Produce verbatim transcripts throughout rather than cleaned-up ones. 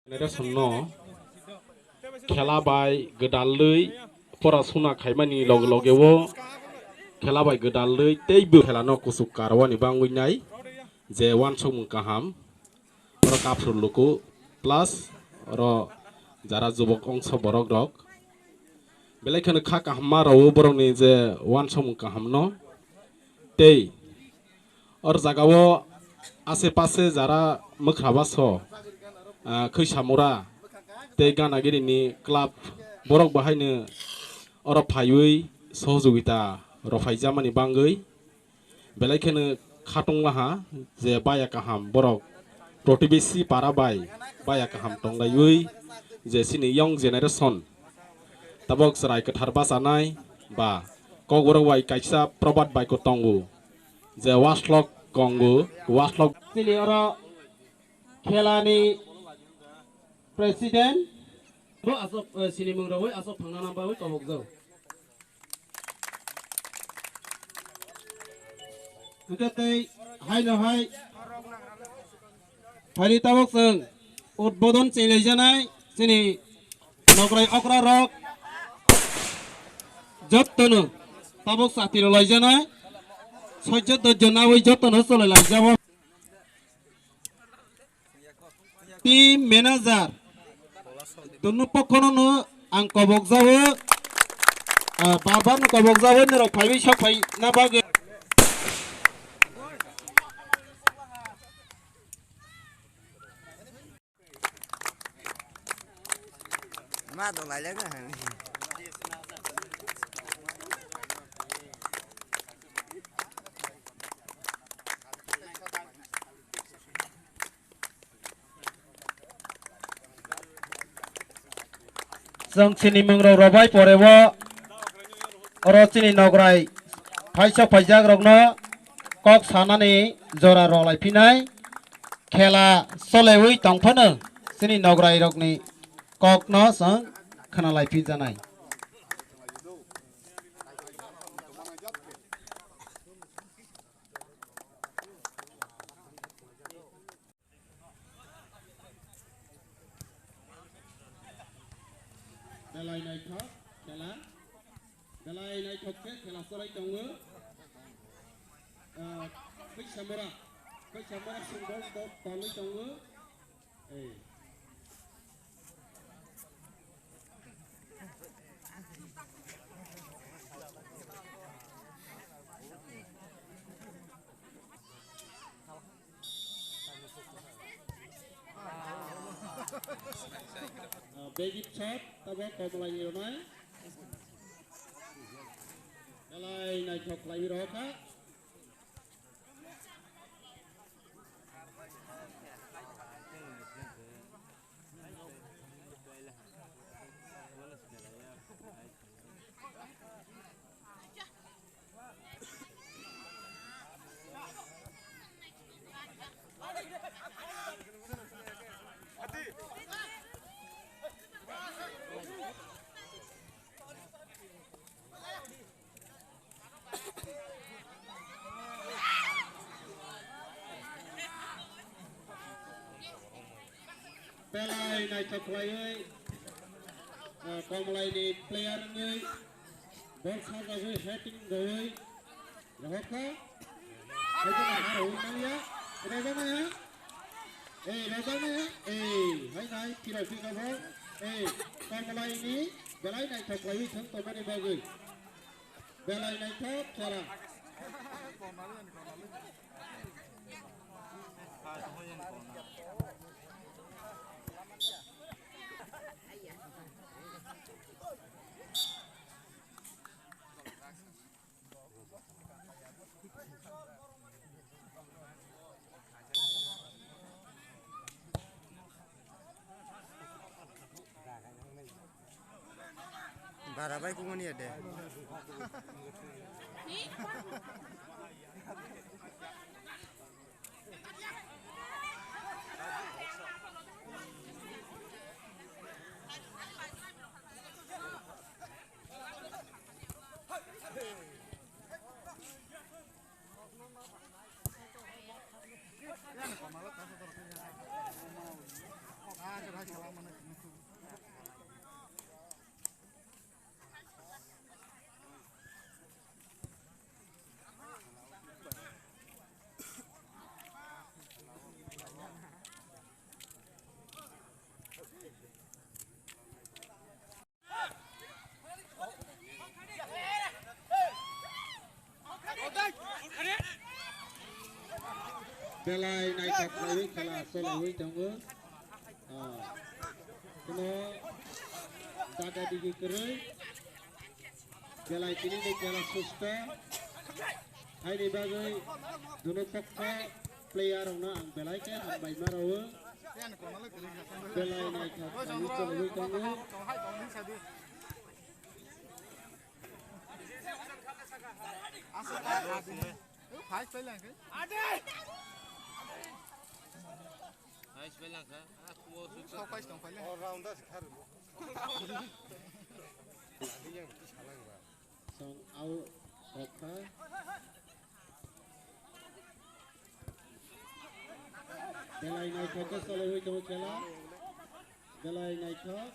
Generation no khela bai gwdalwi porasuna khaimani loge loge o khela bai gwdalwi teibo khela no kuchuk karwani bangwi nai je uansukmung kaham oro kaphru luku plus oro jara jubok ongso borok rok belai kheno kha kaham ma rwo borokni je uansukmung kaham no tei Or jagao ase pase jara mwkhraba so, ah, khwisamura tei ganagiri ni club borok bahaino oro phaiwi sohojogita rwphaijamani bangwi belai kheno khatunglaha je baya kaham borok protibesi para bai baya kaham tonglaiwi je chini young generation tabok chwrai kwthar bachanai ba kokborok bai kaisa probad bai ko tongo. Je waslok kongo, waslok. Chini oro khelani president bo asok, eh, sinimung rogwi asok thangna nang bagwi kobokjak. Hwnkhe tei haino hai phaini tabok chwng udbodon chelaijanai chini nokrai okra rok jottono tabok satiro laijanai. Sojjo dojjo nawi jottono cholai laijabo. Team manager, dunu pokhono no ang kobok jawo, ah, bar bar no kobok jawo, norok phaiwi sok phai na bagwi. Ma dong lai lai na. Chwng chini mungrok rwbai porebo oro chini nograi phaisok phaijak rokno kok sanani jora rwlai phinai. Khela solewi tongphano chini nograi rokni kokno chwng khwnalai phinjanai. Belai naithok khela, belai naithok khe khela cholai tongo. Ah, Khwisamura, Khwisamura sungdok dok palwi tongo. Eh. Ah, Begit shot, tabo Komolai ni ronai. Belai naithok khlaiwi rohor kha. Belai naithok khlaiwi, ah, Komolai ni player wngwi ball sajagwi heading rwwi rohor kha. Hai jana ha rwwi manya. Rwjaknai ha. Ei, rwjaknai ha. Ei, hai nai, phirok phirok ball. Ei, Komolai ni belai naithok khlaiwi thwng tongmani bagwi. Belai naithok jora. Bara bai kungani ya de. Belai naithok khlaiwi khela cholaiwi tongo. Ah, kuno daga digi kwrwi. Belai tini de khela susto. Haini bagwi duno pokha player rokno ang belai khe hambai ma rwo. Belai naithok khlaiwi cholaiwi tongo. Asa ta adi. Phai phai lang khe. Adi. Phai phai lang kha. A kuo su sok phai tong phai lang. All rounder se khar. Adi yang ti salang ba. Song au sok kha. Belai naithok khe cholaiwi tongo khela. Belai naithok.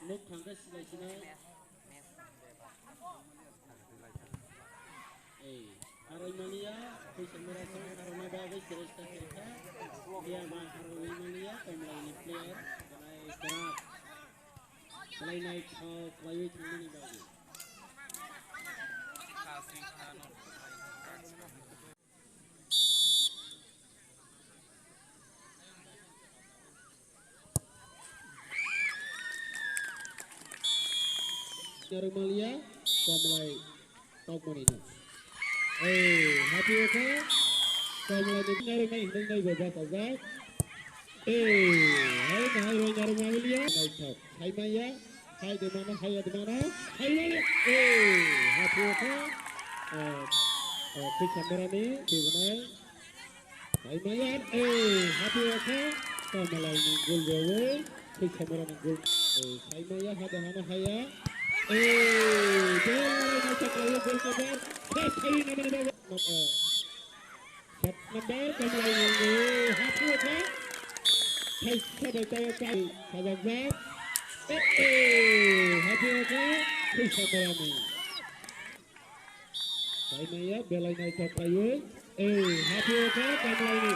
Nuk thangkhe silai sinai. Ei, haroi mania, puisa mura song harona bagwi sreshta khe kha. Iya ma haroi mania, Komlaini player, belai kwrak. Belai naithok khlaiwi thangmani bagwi. Narwkmaliya, Komlai tokmani no. Ei, happy khe, Komlai ni narwknai hinwi nai bo bachajak. Ei, hai nai roi narwkmaliya. Naithok, hai maya, hai de mano, hai de mano, hai mano. Ei, happy khe, eh, eh, Khuisambarani, tibunai. Saimaya, eh, hati waka, Komlai ni gol jawi, Khuisambarani gol, eh, Saimaya, hada hana haya, eh, Belai naithok khlaiwi gol keeper, eh, Sai namani bago, eh, sat number, Komlai ni, eh, hati waka, Sai sabai tawa kai, sajak jak, eh, eh, hati waka, Khuisambarani. Saimaya, Belai naithok khlaiwi. Eh, hati waka, Komlaini.